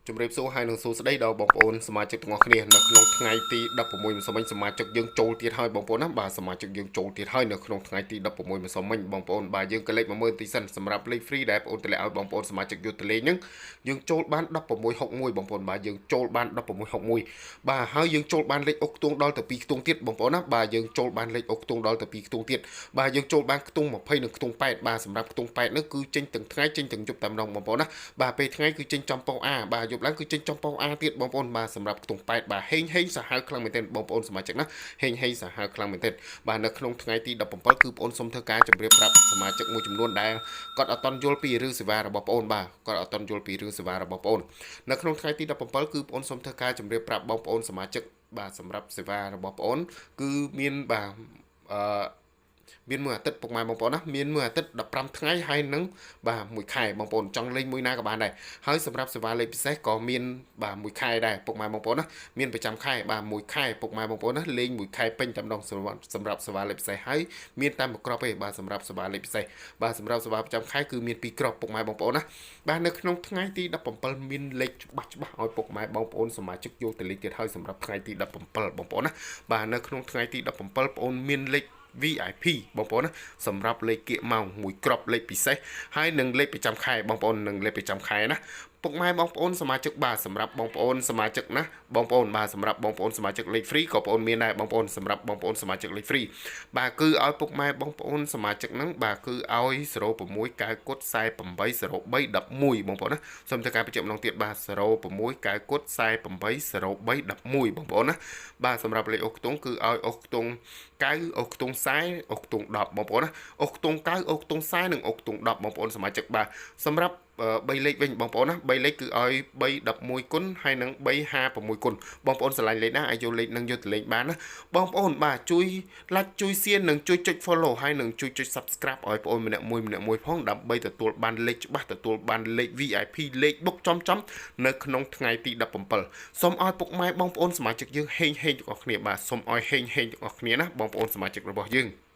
ជម្រាបសួរហើយនឹងសួស្តីដល់បងប្អូនសមាជិកទាំងអស់គ្នានៅក្នុងថ្ងៃទី16ម្សិលមិញសមាជិកយើងចូលទៀតហើយបងប្អូនណាបាទសមាជិកយើងចូលទៀតហើយនៅក្នុងថ្ងៃទី16ម្សិលមិញបងប្អូនបាទយើងក៏លេខមកមើលទីសិនសម្រាប់លេខ free ដែលបងប្អូនតម្លាក់ឲ្យបងប្អូនសមាជិកយកទៅលេងហ្នឹងយើងចូលបាន1661បងប្អូនបាទយើងចូលបាន1661បាទហើយយើងចូលបានលេខអុកខ្ទង់ដល់ទៅ2ខ្ទង់ទៀតបងប្អូនណាបាទយើងចូលបានលេខអុកខ្ទង់ដល់ទៅ2ខ្ទង់ទៀតបាទយើងចូលបានខ្ទង់20និងខ្ទង់8បាទសម្រាប់ខ្ទង់8នោះគឺចេញទាំងថ្ងៃចេញទាំងយប់តែម្ដងបងប្អូនណាបាទពេលថ្ងៃគឺចេញចំប៉ោអាបាទយប់ឡើងគឺចេញចំប៉ោអាទៀតបងប្អូនបាទសម្រាប់ខ្ទង់8បាទហេងហេងសាហាវខ្លាំងមែនទែនបងប្អូនសមាជិកណាហេងហេងសាហាវខ្លាំងមែនទែនបាទនៅក្នុងថ្ងៃទី17គឺបងប្អូនសូមធ្វើការជម្រាបប្រាប់សមាជិកមួយចំនួនដែលគាត់អត់ទាន់យល់ពីរឿងសេវារបស់បងប្អូនបាទគាត់អត់ទាន់យល់ពីរឿងសេវារបស់បងប្អូននៅក្នុងថ្ងៃទី17គឺបងប្អូនសូមធ្វើការជម្រាបប្រាប់បងប្អូនសមាជិកបាទសម្រាប់សេវារបស់បងប្អូនគឺមានបាទអឺមានមួយអាទិត្យពុកម៉ែបងប្អូនណាមានមួយអាទិត្យ15ថ្ងៃហើយនឹងបាទមួយខែបងប្អូនចង់លេងមួយណាក៏បានដែរហើយសម្រាប់សេវាលេខពិសេសក៏មានបាទមួយខែដែរពុកម៉ែបងប្អូនណាមានប្រចាំខែបាទមួយខែពុកម៉ែបងប្អូនណាលេងមួយខែពេញតែម្ដងសម្រាប់សេវាលេខពិសេសហើយមានតែមួយគ្រាប់ទេបាទសម្រាប់សេវាលេខពិសេសបាទសម្រាប់សេវាប្រចាំខែគឺមានពីរគ្រាប់ពុកម៉ែបងប្អូនណាបាទនៅក្នុងថ្ងៃទី17មានលេខច្បាស់ច្បាស់ឲ្យពុកម៉ែបងប្អូនសមាជិកយកទៅលេងទៀតហើយសម្រាប់ថ្ងៃទី17បងប្អូនណាបាទនៅក្នុងថ្ងៃទី17បងប្អូនមានលេខ VIP បងប្អូនណាសម្រាប់លេខគៀកម៉ោងមួយក្របលេខពិសេសហើយនឹងលេខប្រចាំខែបងប្អូននឹងលេខប្រចាំខែណាពុកម៉ែបងប្អូនសមាជិកបាទសម្រាប់បងប្អូនសមាជិកណាបងប្អូនបាទសម្រាប់បងប្អូនសមាជិកលេខ free ក៏បងប្អូនមានដែរបងប្អូនសម្រាប់បងប្អូនសមាជិកលេខ free បាទគឺឲ្យពុកម៉ែបងប្អូនសមាជិកហ្នឹងបាទគឺឲ្យ06 9គុត48 03 11បងប្អូនណាសូមធ្វើការបញ្ជាក់ម្ដងទៀតបាទ06 9គុត48 03 11បងប្អូនណាបាទសម្រាប់លេខអូខ្ទង់គឺឲ្យអូខ្ទង់9អូខ្ទង់40អូខ្ទង់10បងប្អូនណាអូខ្ទង់9អូខ្ទង់40និងអូខ្ទង់10បងប្អូនសមាជិកបាទសម្រាប់3លេខវិញបងប្អូនណា3លេខគឺឲ្យ3 11គុណហើយនិង3 56គុណបងប្អូនស្រឡាញ់លេខណាអាចយកលេខនឹងយកទៅលេខបានណាបងប្អូនបាទជួយ like ជួយ share និងជួយចុច follow ហើយនិងជួយចុច subscribe ឲ្យបងប្អូនម្នាក់មួយម្នាក់មួយផងដើម្បីទទួលបានលេខច្បាស់ទទួលបានលេខ VIP លេខបុកចំចំនៅក្នុងថ្ងៃទី17សូមឲ្យពុកម៉ែបងប្អូនសមាជិកយើងហេងហេងទាំងអស់គ្នាបាទសូមឲ្យហេងហេងទាំងអស់គ្នាណាបងប្អូនសមាជិករបស់យើង។